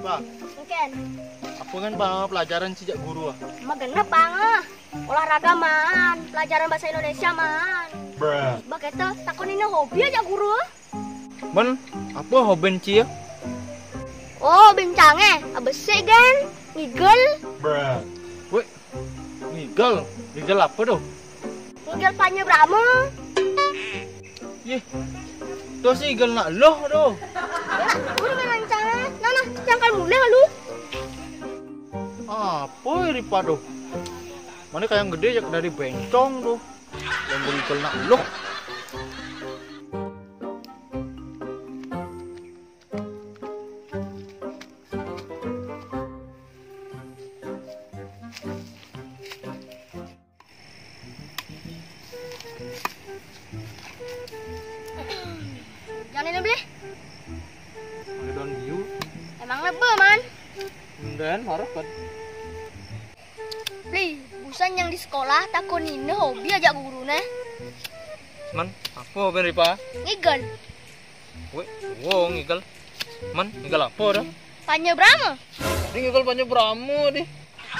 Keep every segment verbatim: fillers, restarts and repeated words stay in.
Pak, mungkin. Apa kan pelajaran sejak guru ah? Mah genep banget. Olahraga man, pelajaran bahasa Indonesia man. Bruh. Bah, kita takon ini hobi aja guru. Men, apa hobi Ci ya? Oh, bencang eh. Abesik kan? Ngigel. Bruh. Weh, ngigel. Ngigel apa tuh? Ngigel panya Brahma. Yeh, tuh sih ngigel nak loh tuh. Ya, guru main bencang eh. Nah, nah, cangkal mulai lu. Apa ya Ripa tuh? Mana kayak yang gede ya dari bencong tuh. Yang ngigel nak loh. Jangan ini beli. Pakai daun biu. Emang lebe man. Kemudian marah kan. Beli, busan yang di sekolah takon ini hobi aja guru nih. Man, apa hobi Ripa? Ngigel. Weh, wow ngigel. Man, ngigel apa dah? Panya Brahma. Dia ngigel panya Brahma deh.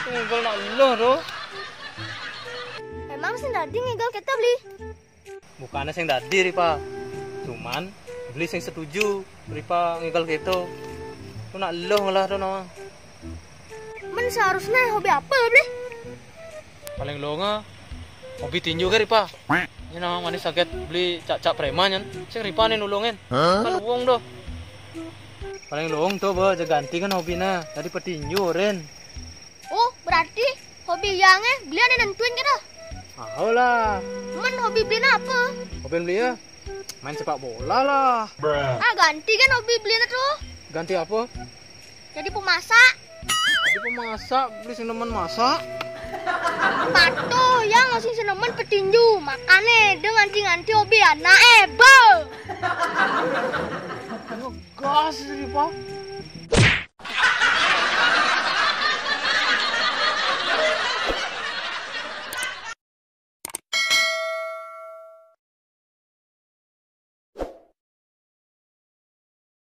Ngigel nak loh tuh. Emang sing dadi ngigel kita beli? Bukannya sing dadi Ripa. Cuman beli sing setuju Ripa ngigel gitu. Tuh nak loh ngelah tuh nawang. Men seharusnya hobi apa beli? Paling longa hobi tinju kan Ripa. Ini nama manis sakit beli cak-cak preman kan. Sing Ripa nih nulungin. Kan wong doh. Paling long tuh bah ganti kan hobina. Tadi petinju Ren. Oh, berarti hobi yang eh beli ada nentuin kita. Tahu lah. Men hobi beli apa? Hobi beli ya main sepak bola lah. Ah, ganti kan hobi beli tuh. Ganti apa? Jadi pemasak. Jadi pemasak, beli sing nemen masak. Patuh yang masih senemen petinju. Makanya dia nganti-nganti hobi anak eh, bo. Ngegas sih Pak.